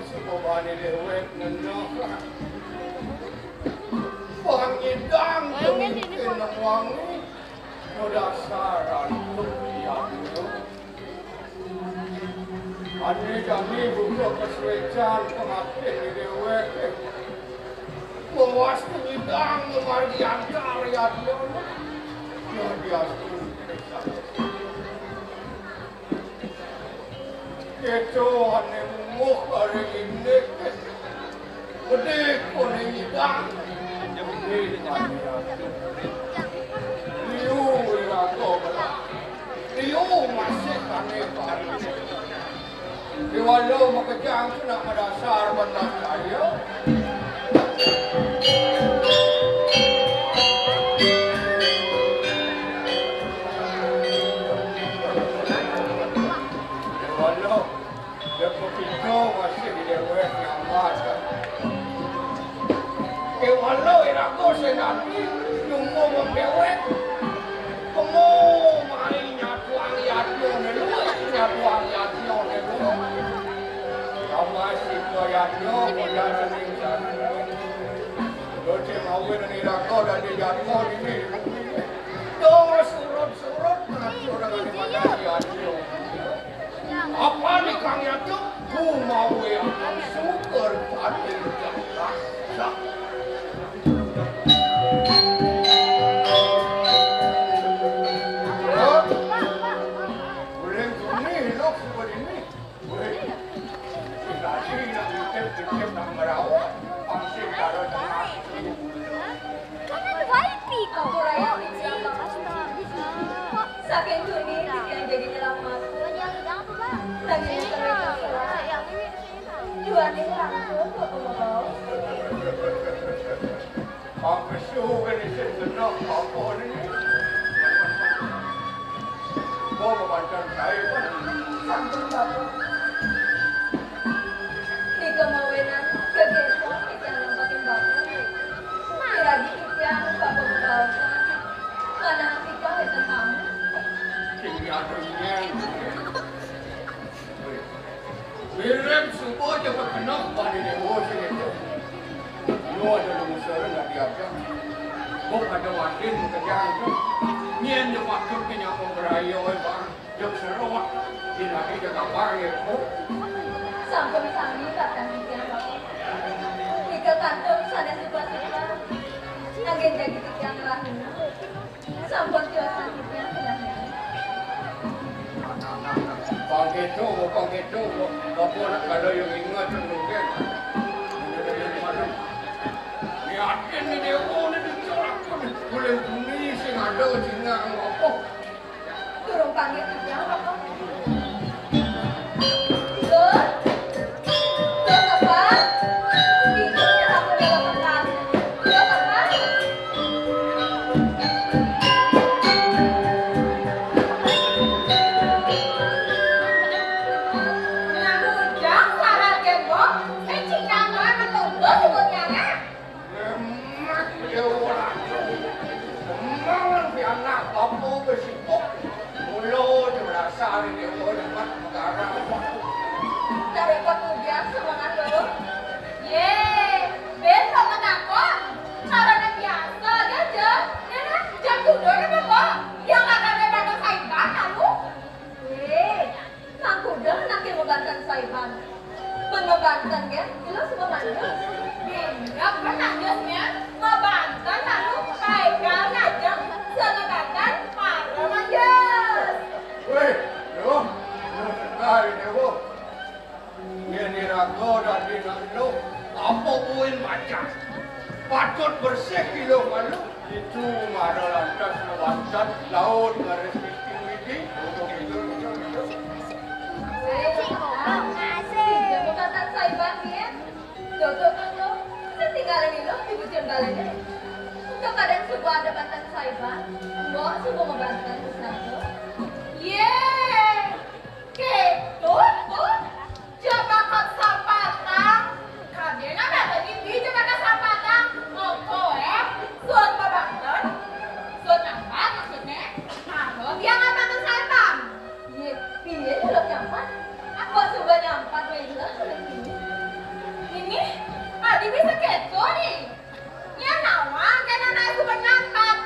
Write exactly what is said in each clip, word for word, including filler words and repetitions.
Sababane dewek ngenah. Pangidang pemimpin wangi. Dasar antuk yadnya. Ane jani buka kasuecan pangaptin dewek. Mawas pangidang mamargi antar yadnya. Yadiastun. Keto ane mumuh ari indik. Bedik ane nyidang. Bedik ane atuh. Liu iraga belah. Liu masih ane pari. Diwalo makejang kena madasar belah kaya. Kewala, ya pepinto masih dewek nyambat. Kewala iraga sing ganti, nyungkung wong dewek. Kemo mai nyatuang yadnya ne luwih, nyatuang yadnya ne luwih. Kamas sika yadnya, kaya ning sana. Doce mawe nang iraga dadi jadma dini. Dong surut-surut ngatur dengan ibadah yadnya. Apa nih Kang Yadnya? Ku mawe akan syukur pati jaga. Sah. Uleng suni hidup seperti ini. Wéh, si Dadi nak ngintip-ngintip nak ngrawat, pasti karo tengah. Saking tuni titiang jagi nyelamet. Nanging duaning langkung Bapak Baos. Pang pesu kan isin genep apa ni? Bo kebanten kae kan? Sampun, Bapak. Nika mawinan kegesa titiang nempatin Bapak. Piragi titiang Bapak bebaosan. Manah titiang wénten tamu. Tinggal dunia. Mirip suba ja kekenok pada dewa sing itu. Yo ada lungsur nggak diajak. Kok ada wadin makejang tu. Nyén ja patut ke nyapa beraya, oi, Bang. Jek serot. Di lagi ja kabar ya, Bu. Sampun sami kakang titiang, Bapak. Nika kantun sanés suba-suba. Nanging jagi titiang rahina. Sampun tiosan titiang kenangan. Pang keto, pang keto, bapa nak kada yang ingat mungkin. Ni atin ni dewa ni bicara apa ni? Boleh bunyi sing ada jingang apa? Turun panggil titiang apa? Dur. Lemah ya ora. Lemah si anak apa besipuk. Mula je merasa ni dia lemah sekarang. Dari petugas semangat dulu. Ye, ben kok menakon. Karena biasa aja. Nenek, jam kuda apa kok? Yang akan lebar ke Saipan lalu. Ye, Kang Kuda anak yang mabanten Saiban. Mun mabanten ya, jelas mamantes. Bener, kan nanjusnya mabanten lalu baikal ngajak selebanten para manjus. Wéh, loh, loh sekali deh, Bu. Yén iraga dadi nak eluh, apa buin macam? Patut bersih iluh malu. Itu mara lantas mabanten laut ngaris Gusti Widi. Dija mabanten Saiban, ya. Tuh, tuh, tuh, tuh. Sing tinggalin iluh di bujur balene. Kepadang suba ada banten Saiban. Mbok suba mabanten, Gusti. Ye. Kéto, tuh. Jebakan sapatang. Kadéna mata niki jebakan sapatang. Apa, eh? Suud mabanten? Suud nyampat maksudné? Apa biar nggak banten Saiban? Yé, piye suud nyampat? Apa suba nyampat, wé, ilang sudah kini? Ini sakéto, Ni. Nyén nawang kén anaké suba nyampat.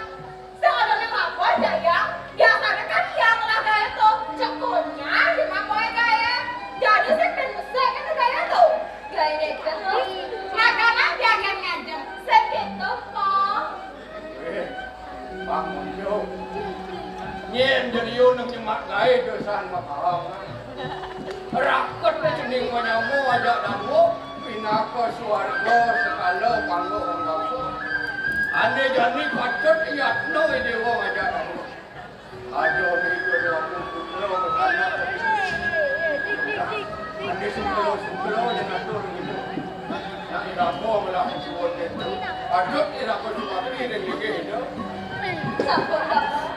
Sing ada nang lapor, Jayang. Biasané kan yang lah gaé to. Cek kunyah di mangkoé gaé. Jadi sing pén mesé kén gaé to. Gaé dékén to. Makanan piagén ngajeng. Sakéto, Pong. Eh, Bang Munjuk. Nyén jeliu nang nyemak gaé dosan makaang. Raket cening manyama ajak dadua, pinaka suarga sekala pangga anggasa. Ané jani patut yatna i déwa ngajak dadua. Aja mriku dua putra sanak. Ané sutro-sutro yang atur gitu. Nak dapur lah suwun itu. Patut ira ka suwati ring linggih itu. Sampun, Bapak.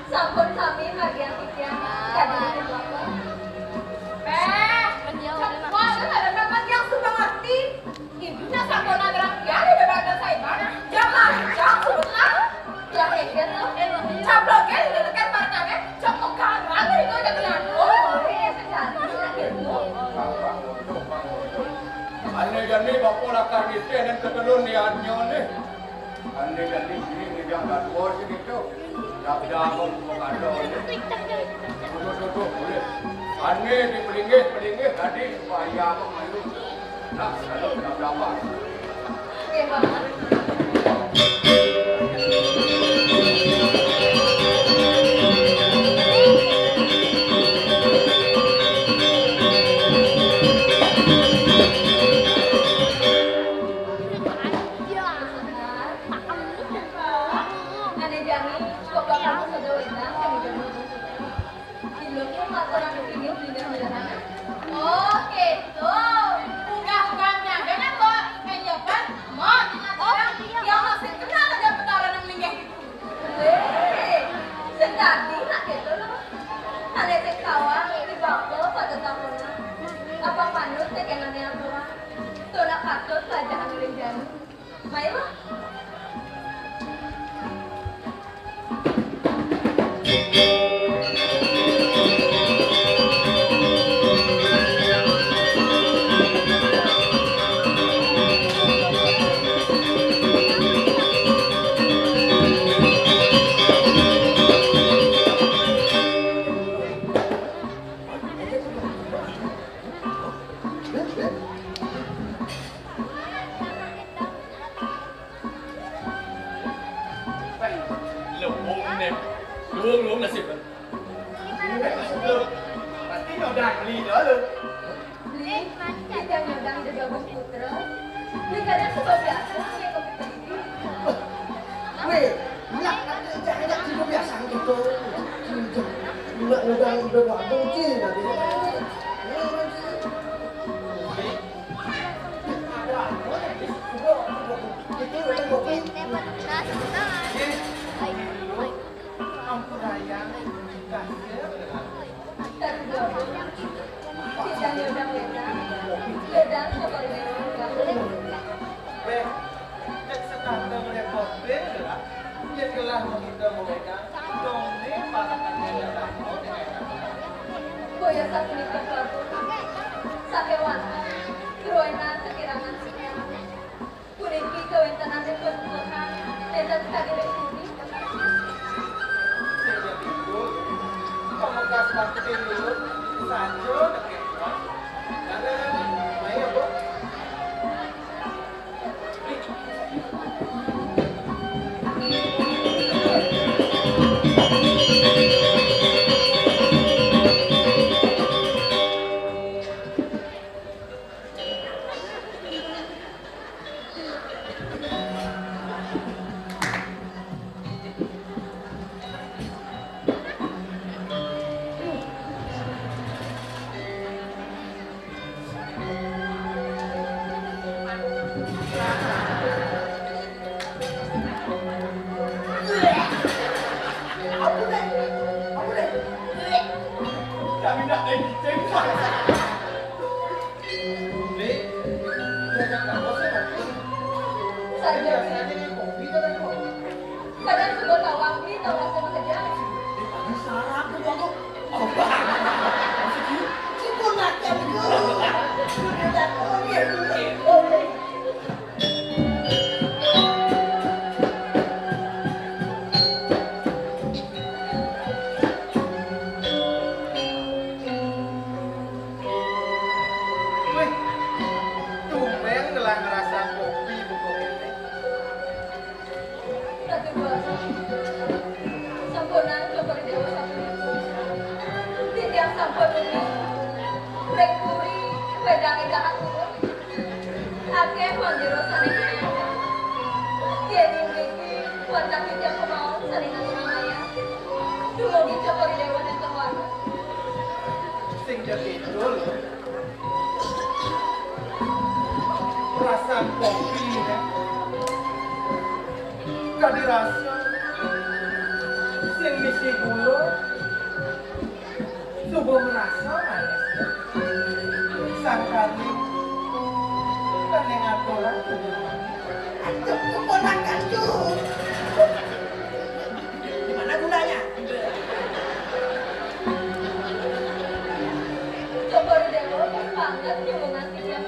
Sampun sami margiang titiang. Kadi Bapak. Eh, cepot, ada dapat yang suba ngerti. Ibu nak sampun nagrang tiang di depan saiban. Jangan, jangan sebutlah. Lah, énggal to. Cablok ya, di dekat parkirnya. Cok, kok garang dari kau udah kenal. Oh, iya, sekali. Gitu. Ané jani bapa lakar nitih nang ketelun niatnya nih. Ané jani diri ngejak dadua sini tu. Dah dah mau kada nih. Duduk duduk boleh. Ané di pelinggih pelinggih tadi bahaya apa malu. Nah, kalau dah dapat. Oke, Bang. Ada jami, coba kamu sudah wegang, kami jami. Ilmu mataran ini belinya belahan. Oh, gitu. Udah, udah, udah, udah, Mbok. Eh, ya, Bang. Mau, oh, iya, yang masih kenal ada petara nang linggih gitu. Wéh, sing dadi nak kéto lho. Ané sing tawang iki bapa pada takonan. Apa manut tekenané aturan? To nak patut pelajaran ring jani. Mayu. Lung, lung, nasib. Pasti nyodang beli dah lu. Beli, kita nyodang di gabung putra. Beli kadang sebab biasa, saya kok beli. Weh, nak ada jangan juga biasa gitu. Nak nyodang udah gabung sih tadi. Ada apa nih? Itu udah kopi. Ampun, Dayang. Kasih. Wéh, cék setata ngerépotin, lah. Yén gelah mengidem wewedan, dongé parakan wewedan, oh, dengan enak. Boya sapunika, Prabu. Sakéwanten, druénang kakirangan. Puniki kawéntenanipun Tuhan, nénten kadi ring bumi. Sehingga timbul pamekas bakti dulur saja nekeng Tuhan. Karena, ayo, Bu. Kami nak naik cicing. Nih, jangan tak bosan, Mak. Saja, Pi. Kadang sudah tawang, Pi, tawang sama kerja. Nih, tadi sarap tuh, Bang. Oh, Bang. Maksudnya, si pun macam itu. Sudah tak boleh. Padunung, ring puri, wedang dahat turun. Akéh maan jero sané nganyakan. Yén mriki, wantah titiang pamargi sané ngaturang ayah. Dumugi Cokor I Déwa nénten wara. Sing ja kidul. Rasan kopi, ya. Kadi rasa sing misi gula, suba marasa manis. Sangkali kan ning aturan. Aduh, keponakanku. Di mana gulanya? Cokor I Déwa pas banget nyumbungan titiang.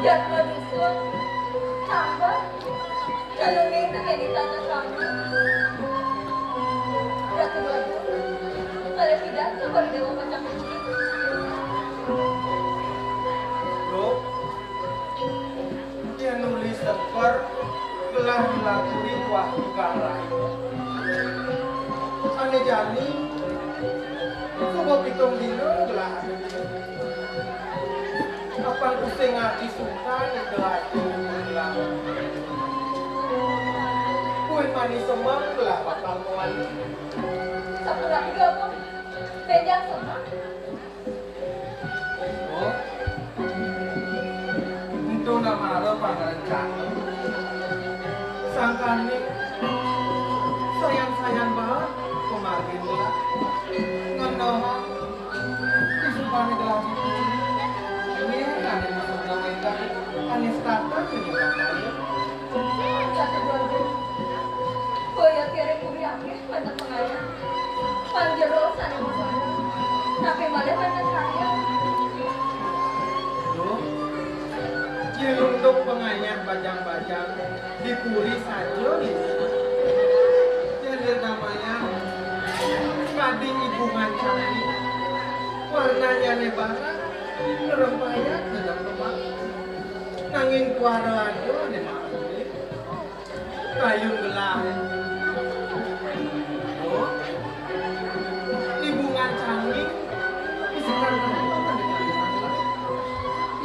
Jadma dusun, tambah, kalungin tekén di tanah kami. Ratu Bagus, malih pidan Cokor I Déwa pacang. Duh, yén uli sekar gelah nglakuni tuah tukang rayu. Ané jani, suba pitung dina gelah. Apang tusing ati sungkan ida ati gelah. Buin mani semeng gelah bakal mawali. Sapunapi, Agung? Bénjang semeng? Oh, ento namara pangrencana. Sangkaning sayan-sayan baé pamargin gelah. Ngenehang isupané gelah. Ini ané maksudna wénten ané setata. Satu dua. Boya kira kuwi akeh. Wénten pangayah. Pang jero sané busana. Napi malih wénten karya? Duh, yén untuk pangayah bajang-bajang di puri saja, Lisa. Yén Lirna Maya, kadi ibu ngancanin. Warnanyané barak, ngrempayang dalam lemak. Nanging kuara ada ané maklum. Kayun gelah. Oh. Ibu ngancanin, bisikan kamu kan dengan gelah.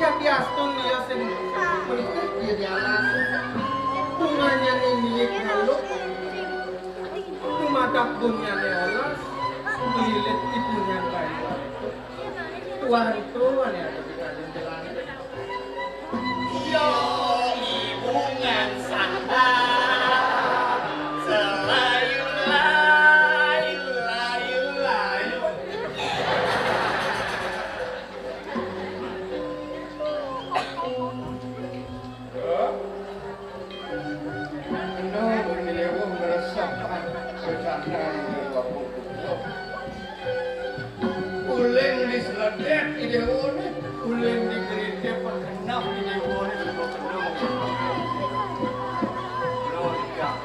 Ya, biastun dia sing melipit dia di alas. Bunganya ini ngaluk. Dumadak bunyané olas, melilit ibunya kayu. Tuan tuan ya, Yo, ibu ngan sandang, selayun-layun, layun-layun. Hah? Kena bagi dewa meresahkan bercanda di waktu itu. Uling diseledet di dewa ni, uling digeritik perkenap di dewa ni, cuba kena. Belum siap.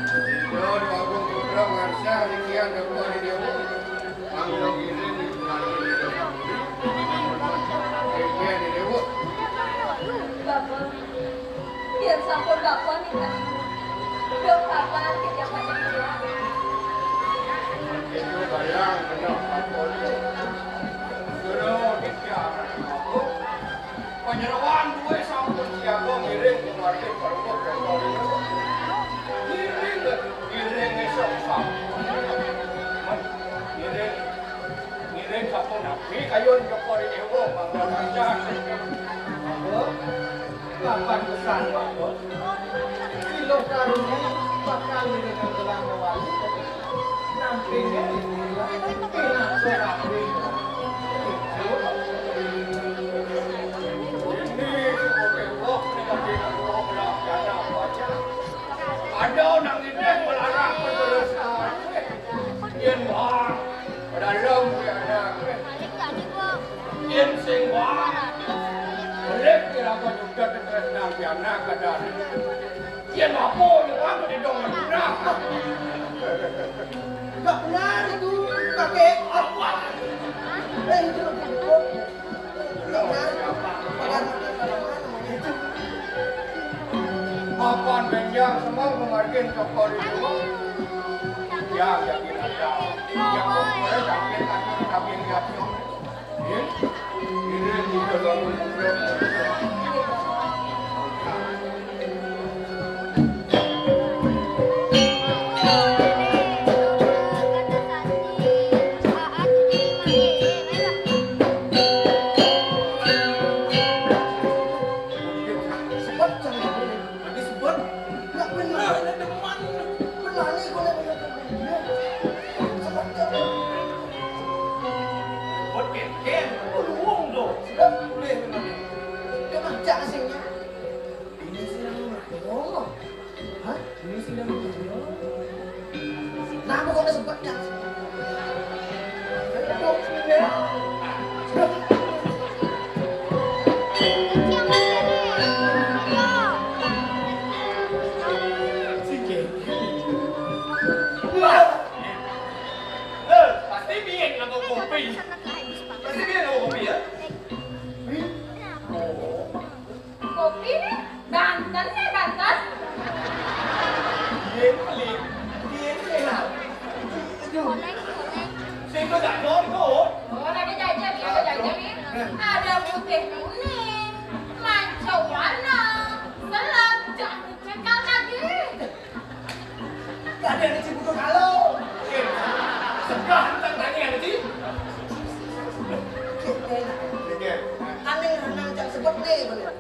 Dina Déwa Agung Putra ngarsa rikian Déwa di Déwa. Mangga ngiring ngiring di Déwa. Rikian di Déwa. Bapak, yén sampun Bapak ninggal, dong kapan kita pacang pulang? Itu bayang bener Bapak. Suruh kita. Panyeroan duwé sampun siaga ngiring kumargi perlu kembali. Ngiring, ngiring esuk sampun. Ngiring, ngiring sampun napi kayun Cokor I Déwa mangga lancar. Mangga, kapan pesan mangga? Iluh Karuni bakal ngiring gelah mawali. Nampinge inilah pinaka rapi. Ada nang ngidih melarang penerusan. Yen wah, pedalem ke anak. Yen sing wah, oleh kira kau juga terus nang piana kadang. Yén apa nyerang di dong menang. Enggak benar itu, kakek. Apa? Eh, itu lagi dukung. Enggak benar itu. Pagar mana namanya itu? Mapan benjang semua pemargin Cokor I Déwa. Ya, ya, ya, ya. Ya, pokoknya sampai tadi kami lihat. Ya. Ini di dalam. Sebut sama ini. Lagi sebut. Nggak benar, ada teman. Benar nih, gue lihat. Sebut sama. Buat kengkeng, buat uang tuh. Sudah boleh memang. Kenapa asingnya? Ini sih yang ngomong. Hah? Ini sih yang ngomong. Nah, pokoknya sebut dah. Si kengkeng. Wah. Eh, pasti biyen nganggo kopi. Pasti biyen nganggo kopi ya? Kopi nih, banten nih, banten. Biyen beli, biyen sehat. Aduh. Sing kok gak kono. Oh, ada jajan, ada jajan nih. Ada putih kuning, manco warna, selat, jangan dicekal lagi. Kadang ada cibutuh kalau. Segah tentang tadi ada ci. Aneh renang jam sebut nih, bener.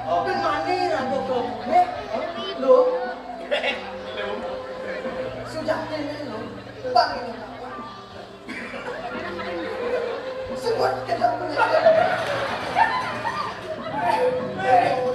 Oh. Ben mani rambut lo. Eh, lo. Lo. Sudah ini lo. Bang ini. Sebut kita punya. Sebut.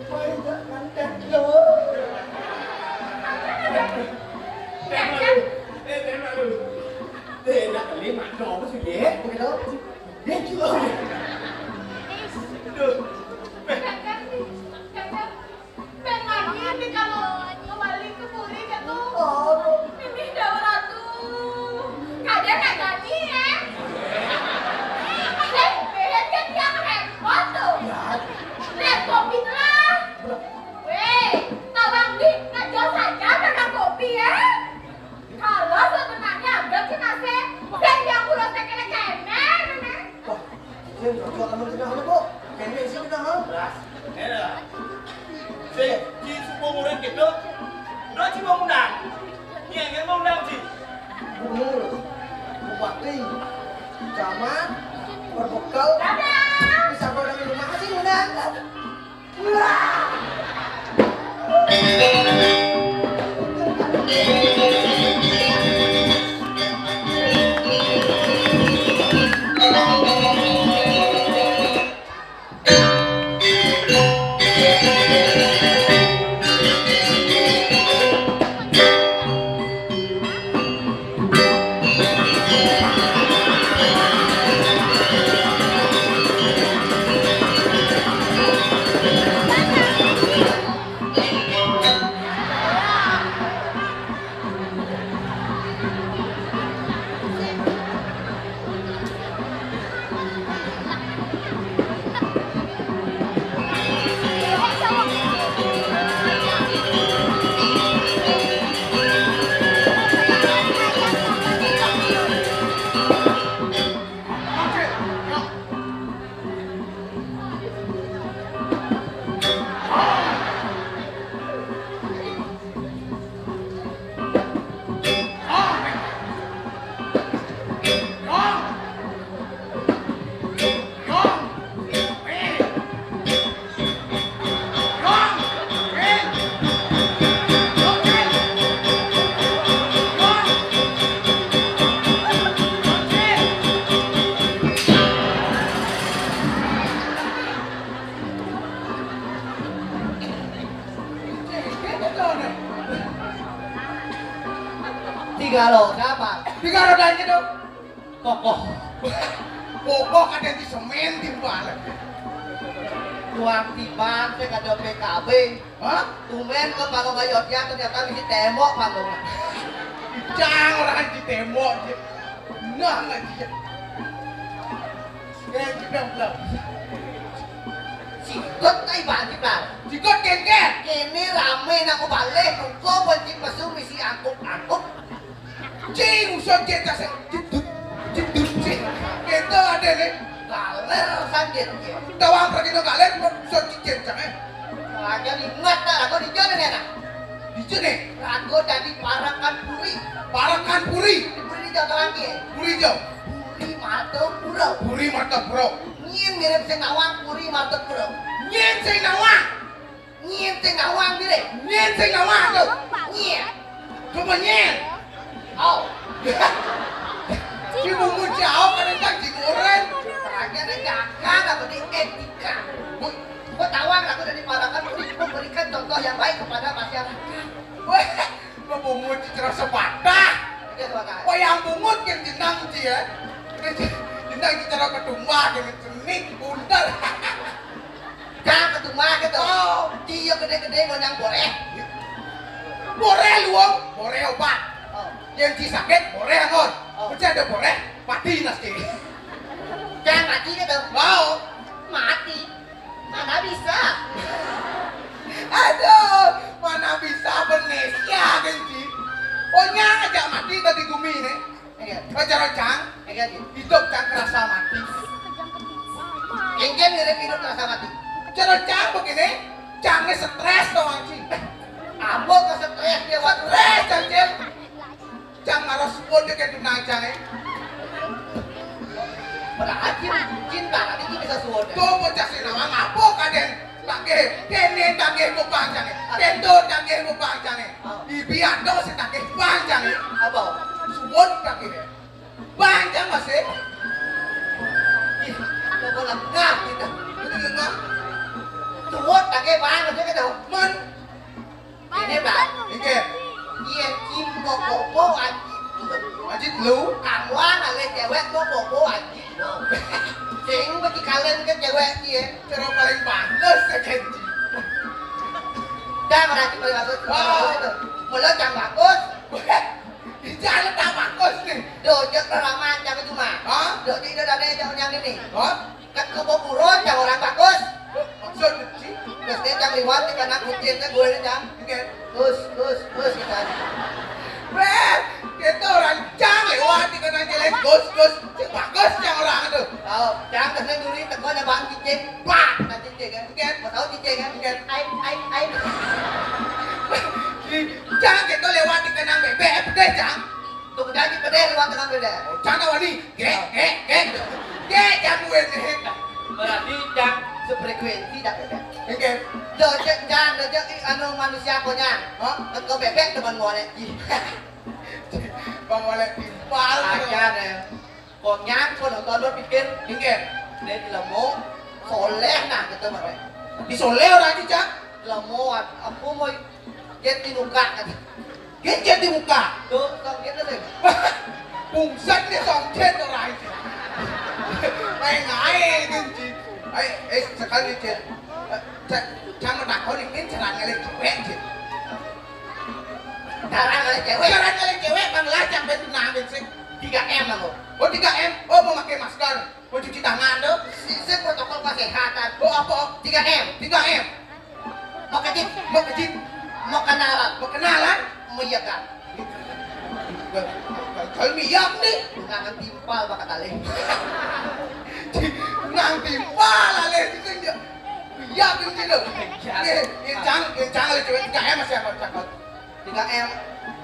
Main tak ngantek lo. Tembak lu. Eh, tembak lu. Eh, nak kali mak dong apa sih, Dek? Begitu. Dia juga. Aduh. Kakak, kakak. Pengen lagi nih kalau kembali ke puri gitu. Oh. Mimih Dewa Ratu. Kadang nggak jadi ya. Dek, beda kan dia repot tuh. Ya. Lihat kopi telah. Weh, tawang di ngajak saja makan kopi ya. Kalau sebenarnya ada sih masih, dan yang udah saya kena cemen, mana? Wah, saya nggak jual teman kita, Bu. Kayaknya isi kita, ha? Beras. Enak. Sing, ci suku murid gitu. Udah ci mau undang. Iya, kan mau undang ci. Gubernur, bupati, camat, berbekal. Dadah. Bisa pada minum apa sih undang? Wah. Tiga lo, siapa? Tiga roda aja dong. Kokoh. Kokoh ada di semen timbal. Wong Tiban sing ada P K B. Hah? Tumben ke panggung ayo dia ternyata misi tembok panggung. Cang orang di tembok je. Nah, ngaji. Yang kita belum. Sikut tai banjir lah. Sikut kengkeng. Kene rame nak balik tunggu benci pesu misi angkuk-angkuk. Cing, usah kita sing jedut, jedut, cing. Kita ada nih. Galer sangkit. Tawang pergi dong galer, usah cicin cang eh. Lagi ingat tak, aku di jone nih anak. Di jone. Aku tadi parakan puri. Parakan puri. Di puri di jauh lagi. Puri jauh. Puri Martopuro. Puri Martopuro. Nyin mirip sing nawang puri Martopuro. Nyin sing nawang. Nyin sing nawang dire. Nyin sing nawang tuh. Nyin. Coba nyin. Oh. Di bumbu jauh kan entah di goreng. Terakhir ada kakak apa di etika. Gua tawang aku dari parakan untuk memberikan contoh yang baik kepada masyarakat. Weh, bebungut cerah sepatah. Iya, Pak. Wayang bungut kan jenang dia. Jenang cara ketumah dengan cenik bundar. Cang ketumah gitu. Oh. Dia gede-gede mau nyang boreh. Boreh luang, boreh obat. Oh. Yang ci sakit, boreh angon. Oh. Mesti ada boreh, mati nasi. Cang mati gitu. Wow. Mati. Mana bisa? Aduh, mana bisa Indonesia genci. Oh, nyang aja mati tadi gumi nih. Iya. Pacaran cang. Iya, iya. Hidup cang kerasa mati. Engke mirip hidup kerasa mati. Pacaran cang begini, cangnya stres tau anjing. Apa ke stres dia, Pak? Stres, anjir. Cang harus suwun dia kayak tunai cang, eh. Padahal cinta, cinta tadi itu bisa suwun. Tuh, bocah sing nawang apa kaden? Tagih, kene tagih ku pancang, eh. Kento tagih ku pancang, eh. Ibi ado sing tagih pancang, eh. Apa? Suwun tagih, eh. Pancang masih. Ih, coba lah. Nah, kita. Ini lengah. Suwun tagih pancang, kita. Men. Ini, Pak. Inggih. Iya, Cim, bobo, bobo, anjing. Anjing lu? Kamu ale cewek, bobo, bobo, anjing. Sing bagi kalian ke cewek, iya. Cara paling bagus, ya, Kenji. Dah, berarti paling bagus. Wow. Itu. Mulut yang bagus. Di jalan tak bagus, nih. Dojek raraman, jangan cuma. Hah? Dojek itu ada yang jangan yang ini. Hah? Kat kebo buron, cang orang bagus. Maksud, Ci? Terus dia cang liwat di kanan kucing, kan gue ini, cang. Oke. Gus, gus, gus, gitu aja. Weh, kita orang cang liwat di kanan jalan, gus, gus. Cik bagus, cang orang itu. Oh, cang kesini duri, teguh ada bang cicing. Bang, kena cicing, kan? Oke. Mau tahu cicing, kan? Oke. Ai, ai, ai. Di, cang kita lewat di kanan bebek, eh, pedih, cang. Tuh, jadi pedih liwat kanan bebek. Oh, cang wani. Gek, gek, gek. Gek, jagoan nih. Berarti cang sefrekuensi dah bebek. Oke. Dojek, cang, dojek, i, anu, manusia konyang. Hah? Teko bebek teman molek. Ih. Bang molek timpal. Aja deh. Konyang, konyang, konyang pikir. Oke. Dia lemo, soleh nah, gitu, Pak. Di soleh orang aja, cang. Lemo, aku mau jadi muka, kan. Genjet di muka. Tuh, songketnya sih. Bungset nih songket orang itu. Main aja itu, Ci. Ayo, eh, sekali, Ci. Eh, cak, cang menakon ini cara ngelek cewek, Ci. Cara ngelek cewek. Cara ngelek cewek, bang lah, sampai tunangan sih. Tiga M aku. Oh, tiga M. Oh, mau pakai masker. Mau cuci tangan tuh. Sisip protokol kesehatan. Oh, apa? Tiga M. Tiga M. Mau kejit. Mau kejit. Mau kenalan. Mau kenalan. Mau iya kan. Kalau miyak nih. Tunangan timpal bakal alih. Nang timpal alih itu dia. Iya, bener loh. Nih, incang, incang alih cewek tiga M masih apa cakot? Tiga M.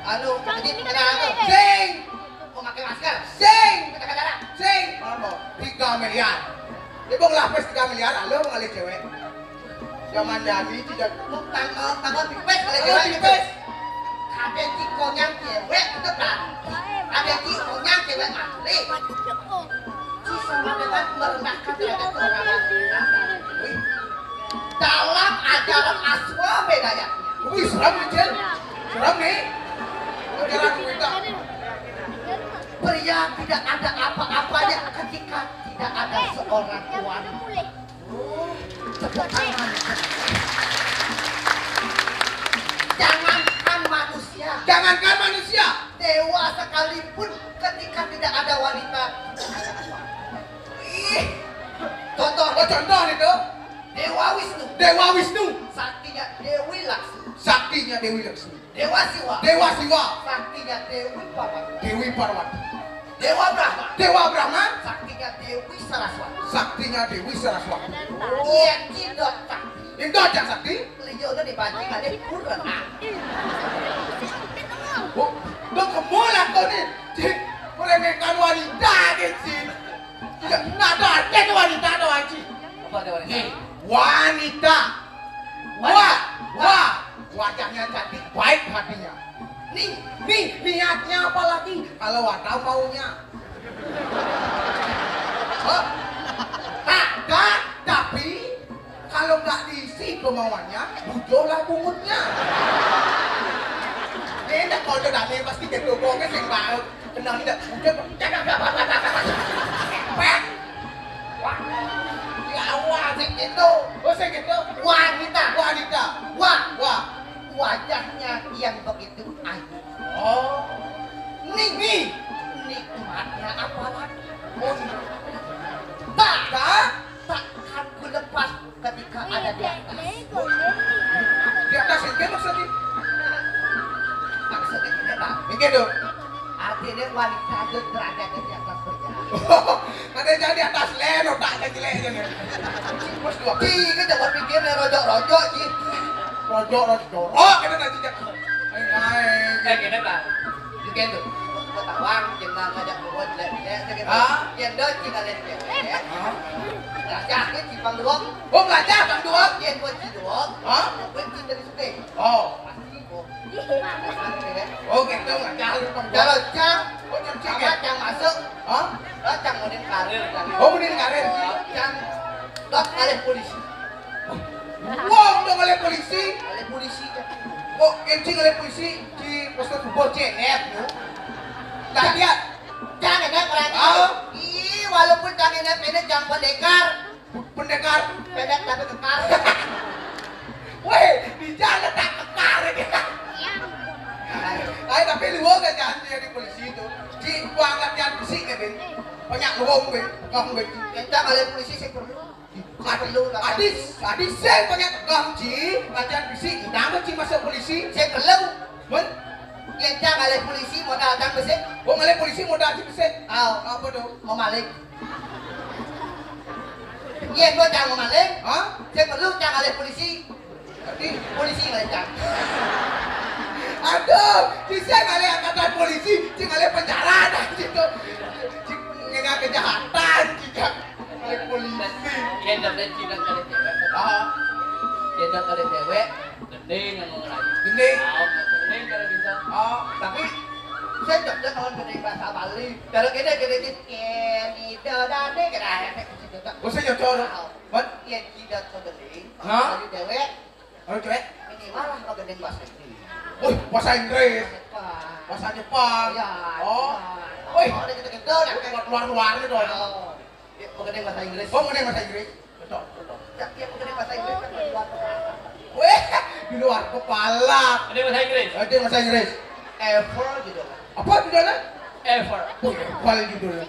Anu, kejit, kenal tuh. Sing. Mau pakai masker. Sing. Pakai jarak. Sing. Apa? Tiga miliar. Dia mau ngelapis tiga miliar, lalu mau ngalih cewek. Zaman Dani tidak. Lu tang-, eh, tanggal pipis kali cewek gitu. Pipis. Ada cikonyang cewek, betul kan? Ada cikonyang cewek asli. Sama dengan merendahkan derajat orang lain. Dalam ajaran Aswa bedanya. Wih, serem nih, Cil. Serem nih. Ajaran kita. Pria tidak ada apa-apanya ketika tidak ada seorang wanita. Oh, Jangankan manusia, jangankan manusia, dewa sekalipun ketika tidak ada wanita. Ih, contoh, oh, contoh itu. Dewa Wisnu. Dewa Wisnu. Saktinya Dewi Laksmi. Saktinya Dewi Laksmi. Dewa Siwa. Dewa Siwa. Saktinya Dewi Parwati. Dewi Parwati. Dewa Brahma. Dewa Brahma. Saktinya Dewi Saraswati. Saktinya Dewi Saraswati. Iya, Cidot Sakti. Yang Dot yang Sakti? Liyo udah dipancing ada kurang. Oh, udah kemul aku nih. Cik, meremehkan wanita, gitu sih. Tidak ada artinya wanita, tuh, Haji. Apa ada wanita? Nih, wanita. Wah, wah, wajahnya cantik, baik hatinya. Nih, nih, niatnya apa lagi? Kalau ada maunya. Hah? Tak, tak, tapi kalau nggak diisi kemauannya, bujurlah bungutnya. Ini ndak kode dane pasti gitu, kok sing baru kenal ndak bujur. Wah, ya Allah, sing gitu. Oh, sing gitu. Wanita. Wanita. Wah, wah. Wajahnya yang begitu ayu. Oh. Nih, nih. Nikmatnya apa lagi? Oh, iya. Tak, tak, takkan ku lepas ketika ada di atas. Di atas ini maksudnya? Maksudnya gini, Pak. Ini dong. Artinya wanita itu derajatnya di atas berjalan. Ada yang di atas len, otaknya jelek aja nih. Bos dua. Ci, kita buat pikir nih rojok-rojok, Ci. Rojok, rojok, jorok, kita nanti jak. Ayo, ayo. Eh, gini, Pak. Mungkin tuh. Ketahuan, kita ngajak buat jelek-jelek, gitu. Hah? Yang do, Ci, kalian jelek. Hah? Raja, ini Ci Pangduok. Oh, belajar Pangduok? Iya, buat Ci Duok. Hah? Buat Ci dari Sukeng. Oh. Pasti, kok. Oh, gitu, nggak tahu, Bang. Kalau cang, oh, cang cing, sama ya? Cang masuk. Hah? Oh, cang mending karir, kan? Oh, mending karir, sih. Cang, dot alih polisi. Wah, udah ngalih polisi. Alih polisi, Cang. Oh, kencing ngalih polisi di posko tubuh C N F, ya. Nah, dia. Cang enak, orang. Ah. Ih, walaupun cang enak, ini cang pendekar. Pendekar. Pendek tapi kekar. Weh, di jalan tak kekar ini. Ayo, tapi lu gak janji di polisi itu. Ci, gua latihan fisik ya, Ben. Banyak luwung, Ben. Kau, Ben. Kita kali polisi sih perlu. Sih perlu, tapi adis, adis saya banyak kau, Ci. Latihan fisik. Kenapa, Ci, masuk polisi? Sih perlu. Ben? Ya, cang kali polisi, modal cang besar. Oh, kali polisi, modal ci besar. Oh. Apa tuh? Mau maling. Iya, gua cang mau maling. Hah? Saya perlu cang alih polisi. Jadi? Polisi ngalih cang. Aduh, bisa ngalih angkatan polisi, si ngalih penjara dah gitu. Si ngena kejahatan, si cang ngalih polisi. Iya, dan dia tidak kali cewek. Ah. Dia tidak kali cewek. Gending yang mau ngelayu. Gending. Tahu, gending kalau bisa. Oh, tapi saya cocok kalau gending bahasa Bali. Kalau kita gending, "Keni dodane," kita, kita, kita. Oh, saya cocok. Tahu. Buat? Iya, tidak kau gending. Hah? Kalau cewek. Kalau cewek? Minimal lah kau gending bahasa Inggris. Wih, bahasa Inggris. Jepang. Bahasa Jepang. Iya, oh. Jepang. Wih. Oh, udah gitu-gitu, udah kayak luar-luar gitu. Oh. Ya, mau gending bahasa Inggris. Oh, gending bahasa Inggris. Betul, betul. Ya, ya, mau gending bahasa Inggris kan di luar kepala. Weh, di luar kepala. Gending bahasa Inggris. Gending bahasa Inggris. Eiffel judulnya. Apa judulnya? Eiffel. Wih, Eiffel judulnya.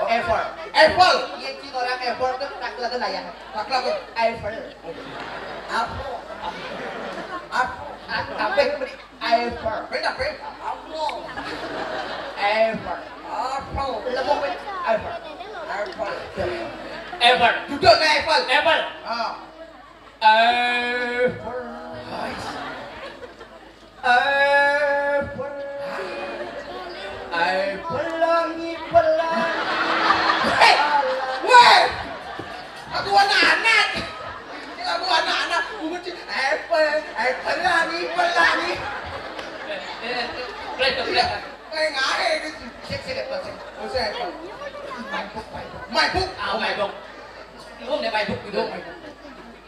Eiffel. Eiffel. Iya, Ci, orang Eiffel tuh tak lagi lah ya. Tak lagi. Eiffel. Apa? Apa? Ah, tapi beri Eiffel. Beda, beda. Apa? Eiffel. Apa? Lemu, Eiffel. Eiffel. Eiffel. Duduk, Eiffel. Eiffel. Ah. Eiffel. Hai. Eiffel. Eiffel, Eiffel. Hei, weh. Aku anak-anak. Aku anak-anak. Bungut sih. Eiffel, Eiffel lagi, Eiffel lagi. Eh, eh, eh, play, play, play. Iya. Eh, ngahe gitu. Sik, sik, sik. Oh, saya Eiffel. My book, my book. My book. Ah, my book. Lu deh my book gitu. My book.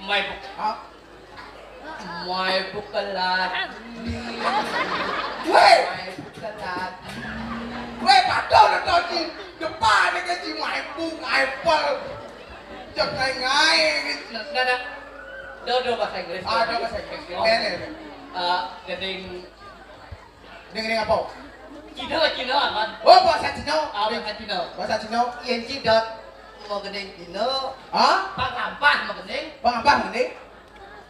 My book. Hah? My book lagi. Weh! My book lagi. Weh, patuh dah tau, Ci. Depan ni kan, Ci, my book, Eiffel. Cok ngaé-ngaé gitu. Nah, nah. Do, do bahasa Inggris. Ah, do bahasa Inggris. Oh. Bener. Eh, gending. Gending apa? Cina, Cina aman. Oh, bahasa Cina. Ah, bahasa Cina. Bahasa Cina. Yén ci dot mau gending Cina. Hah? Pang ampah mau gending. Pang ampah gending.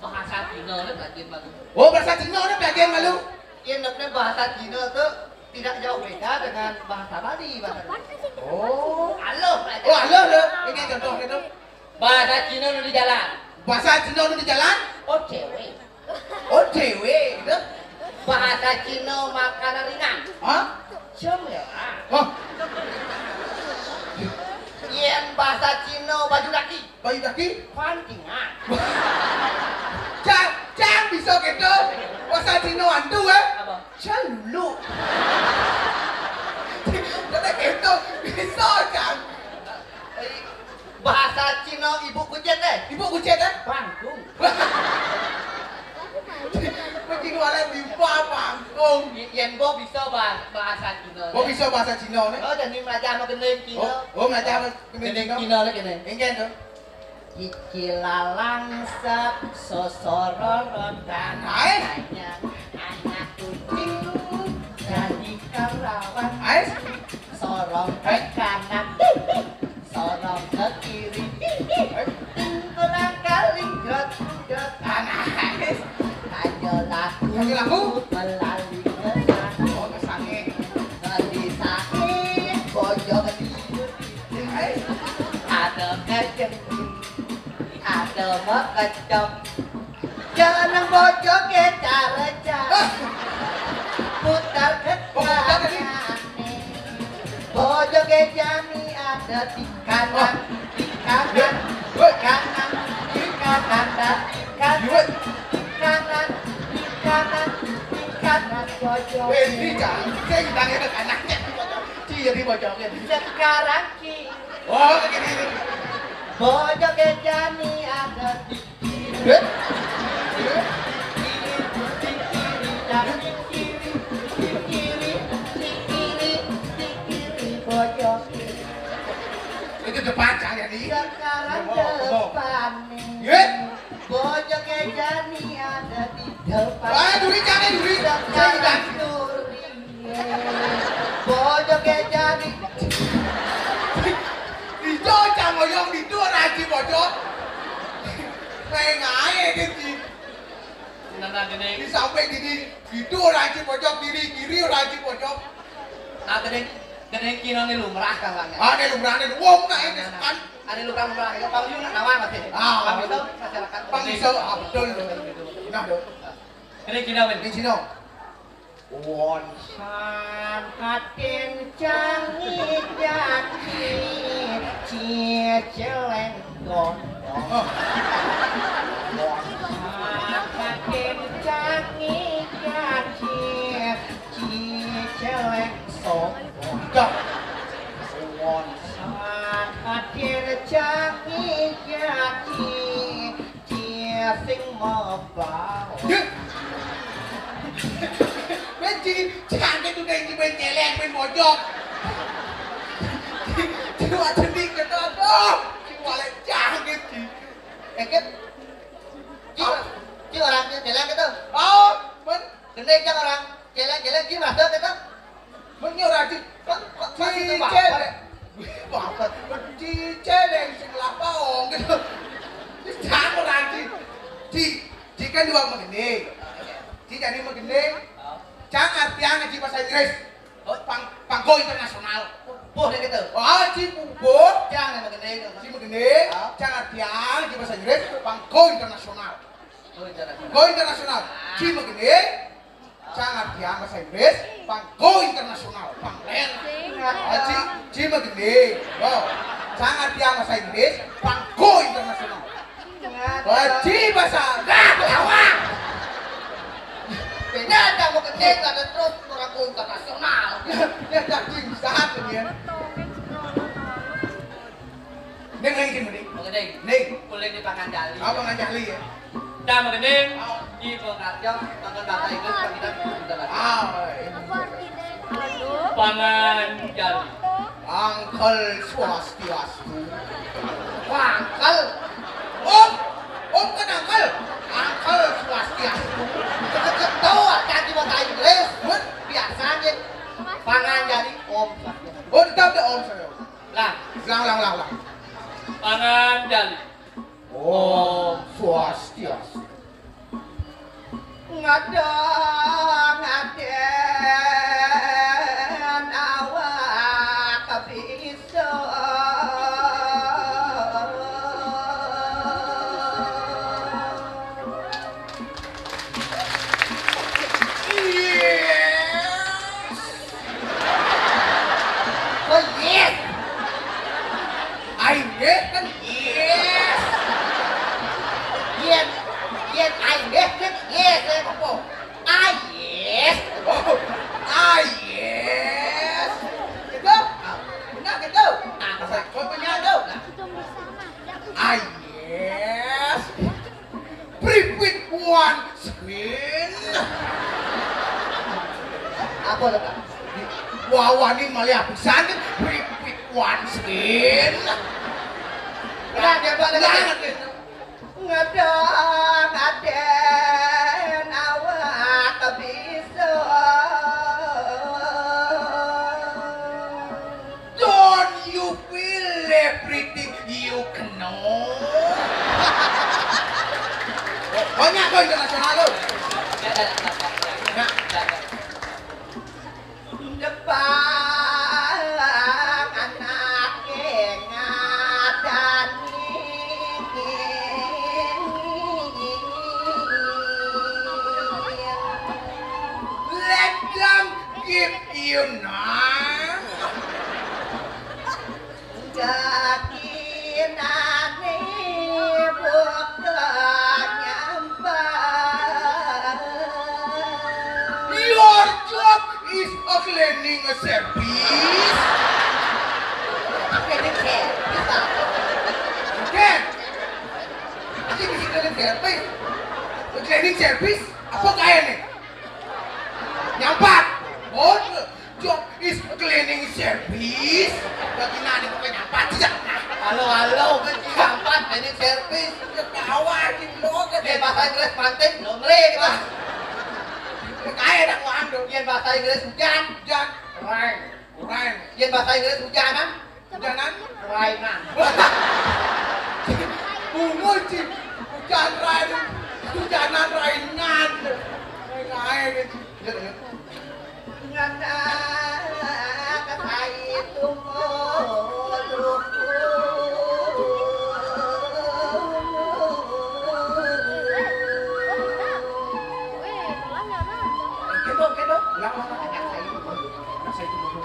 Bahasa Cina ni pelajaran malu. Oh, bahasa Cina ni pelajaran malu. Yén nak bahasa Cina tu tidak jauh beda dengan bahasa Bali, bahasa Bali. Oh. Aluh, pelajaran. Oh, aluh tu. Ini contoh gitu. Bahasa Cina nu di jalan. Bahasa Cina nu di jalan? O T W. O T W gitu. Bahasa Cina makanan ringan. Hah? Cemil. Hah? Yén bahasa Cina baju daki. Baju daki? Pantingan. Cang, cang bisa gitu. Bahasa Cina hantu, eh? Apa? Celulu. Kata gitu. Bisa, cang. Bahasa Cina ibu kucit, eh? Ibu kucit, eh? Bangkung. Kucing wala di bangkung. Yén bo bisa bah-, bahasa Cina. Bo bisa bahasa Cina ni? Oh, jadi belajar sama gending Cina. Oh, oh, belajar sama gending Cina. Gending Cina lagi ni. Enggak tu. Cicilalang sep sosororotan. Hai. Anak kucing jadi karawan. Hai. Sorong ke kanan, sorong ke kiri. Kurang kali jot jot. Hai. Ayo laku. Ayo laku. Melali ke sana. Oh, ke sana. Ngendi sakit, bojo di Ada kejengking, ada mekecok. Jangan bojo ke cara-cara. Putar ke kanan. Bojo ke jani ada di kanan, di kanan, di kanan, dan di kanan, di kanan, di kanan, di kanan, bojo. Eh, ini jangan. Saya ditanya ke kanannya. Iya, di bojo ke. Sekarang ki Oh, begini. Bojo ke jani ada di kiri. Eh? Di kiri, di kiri, di kiri, di kiri, di kiri, bojo. Itu depan saya nih. Sekarang depan nih. Bojo ke jani ada di depan. Ah, duri jani, duri. Sekarang duri. Bojo ke jani. Ijo cang oyong ditu ora aji bojo. Kayak ngae gitu. Nah, gini. Di samping gini, ditu ora aji bojo, kiri, kiri ora aji bojo. Nah, gini, gini kira ni lumrah kan, Bang, ya? Ah, ni lumrah ni. Wong nak ini kan. Ada lumrah-lumrah ya, Bang Yun nak nawar masih. Ah, Bang Yun masyarakat. Bang Yun, ah, betul. Nah, dong. Gini, gini, Bang. Di sini. Wonsan atin jangi-jangi, ciceleng gondong. Wonsan atin jangi-jangi, ciceleng sombong. Dah. Wonsan atin jangi-jangi, Cie sing mabal. Yé. Wis di, jangkit udah iki main celeng, main bojok. Di wajah ni kata, aduh, si walek jangkit di. Eh, Kit. Ci, ci orang ci celeng gitu. Oh, men. Gendeng ci orang. Celeng-celeng ci masuk gitu. Mengko ora di, kok, kok, kok itu baper? Baper. Cicele sing lapong gitu. Wis jangan ora di. Di, di kan dua mengenai. Di jadi mengenai. Jangan artian ngaji bahasa Inggris. Oh, pang, panggo internasional. Boh deh gitu. Oh, di boh. Jangan mengenai. Di mengenai. Jangan artian ngaji bahasa Inggris. Panggo internasional. Go internasional. Go internasional. Ci mengenai. Jangan artian bahasa Inggris, pang go internasional, pang ler. Aji, ci mengenai. Go. Jangan artian bahasa Inggris, pang go internasional. Aji bahasa, dah, Jawa. Beda ada mau gede, ada terus orang go internasional. Ya, ya, daging besar tuh ya. Ning, ning, sing mriki. Ning. Ning. Kulit di pangan jali. Apa pangan jali ya? Dah, Ning. Oh. Di Purwokarta, nonton Bapak Ibu, kita kita Bapak. Ah, iya. Apa artinya? Pangan jali. Angkel swastiastu. Angkel. Om. Om kan angkel. Angkel Swastiastu. Deket-deket tahu, tadi bahasa Inggris. Mun biasa aja. Pangan jadi Om Swastiastu. Oh, tetap ada Om saya. Lah, ulang, ulang, ulang, ulang. Pangan jadi. Om Swastiastu. Ngadang-ngadang awak bisa. Yes. Oh, yes. Ai nggih kan yes. Yen, yen ai nggih kan yes, eh, apa? Ai yes. Oh, ai yes. Gitu. Ah, benar gitu. Ah, apa punya tuh? Ai yes. Pripit once again. Apa to, Kak? Wawani malih apisan, pripit once again. Nah, dia balik lagi. Ngadang-ngadang awak bisa. Don't you feel everything you know? Banyak kau internasional tu. Nak. Depan anak ngadani. Let them give you now. Gaginane buka nyambat. Your job is a cleaning service. Cleaning service apa? Bukan. Aku bisa cleaning service. Cleaning service? Apa kaya nih? Nyampat. Oh, job is cleaning service. Bagaimana kok nyampat sih? Halo, halo, kan nyampat, cleaning service. Kawan di blog. Yen bahasa Inggris panting, laundry gitu. Kaya dak anu. Yen bahasa Inggris hujan, hujan. Rain. Rain. Yen bahasa Inggris hujanan, hujanan. Rainan. Bungo, Ci. Hujan rain. Hujanan rainan. Ae, Ci. Yuk, yuk. Ngana katai tunggu. Kedo, kedo. Ulang, ulang, ulang. Anak saya itu. Anak saya itu.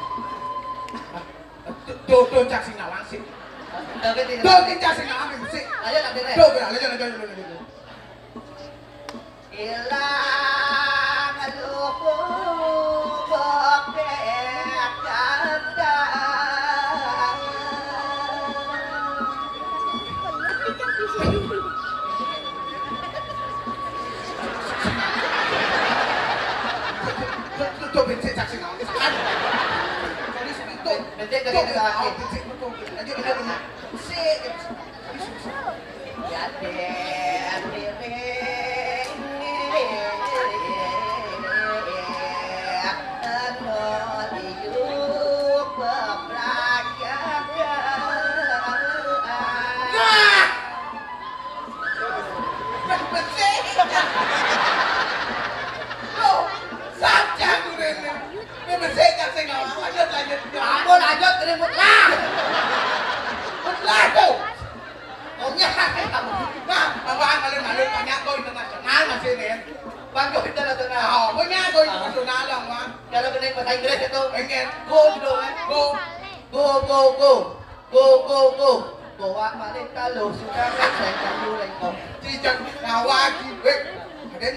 Tuh, tuh, cak sing nawang sih. Tuh, tuh, cak sing nawang sih. Ayo, tak beres. Tuh, beres. Ayo, ayo, ayo, ayo, ayo. Ilang luhur bebek kandang. Tuh, tuh, tuh, bensin, cak sing nawang. Sorry, sorry, tuh. Bensin, tuh, bensin, tuh, tuh. Lanjut, lanjut, lanjut. Sik. Nah! Becik. Loh, saja gurene. Becik kan sing ngomong, lanjut, lanjut. Ampun, lanjut, ribut lah. Lah, tuh. Omnya. Nah, bawaan malu-malu, banyak go internasional masih nih. Bang, go internasional. Oh, punya go internasional dong, Bang. Kalau kena bahasa Inggris itu. Pengen. Go gitu kan. Go. Go, go, go. Go, go, go. Bawa balik kalau sudah selesai kamu lengkong. Tidak ngawaki. Eh, ada